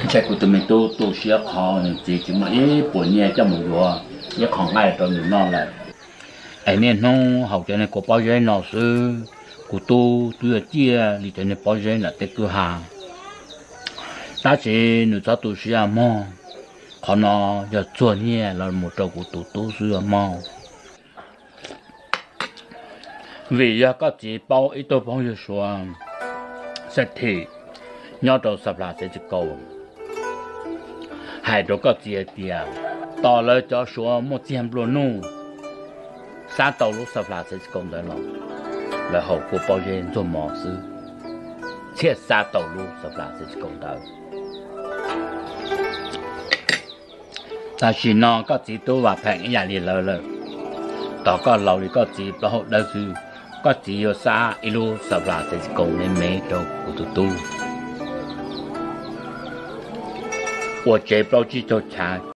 Ntshai kuv tus me tub tu siab qhov nws txiv tsis muaj ib puas nyiaj coj mus yuav ib qho nqaij rau nws noj lawm. Es niaj hnub haus cov niag kua pob zeb no xwb, kuv tub twb yuav ciaj li cov niag pob zeb nram tej kwj ha. Tab sis nws txhob tu siab mog, qhov no yog txuag nyiaj los mus rau kuv tus tub xwb mog. Vim yog koj txiv paub ib tug phooj ywg Suav xab thim nyob rau Xa Flas Xev Tsis Kaus hais rau koj txiv hais tias tos lawv cov Suav muaj txiag nplua nuj xa tau lub Xa Flas Xev Tsis Kaus ntawd los, lawv haus kua pob zeb ntxuag mov xwb thiaj xa tau lub Xa Flas Xev Tsis Kaus ntawd. Tam sim no koj txiv tub vam pheej ib yam li lawv lawm. Tos koj laus li koj txiv plaub hau dawb xwb, koj txiv yuav xa ib lub Xa Flas Xev Tsis Kaus me me rau kuv tus tub ua tsev plaub tsib caug chav.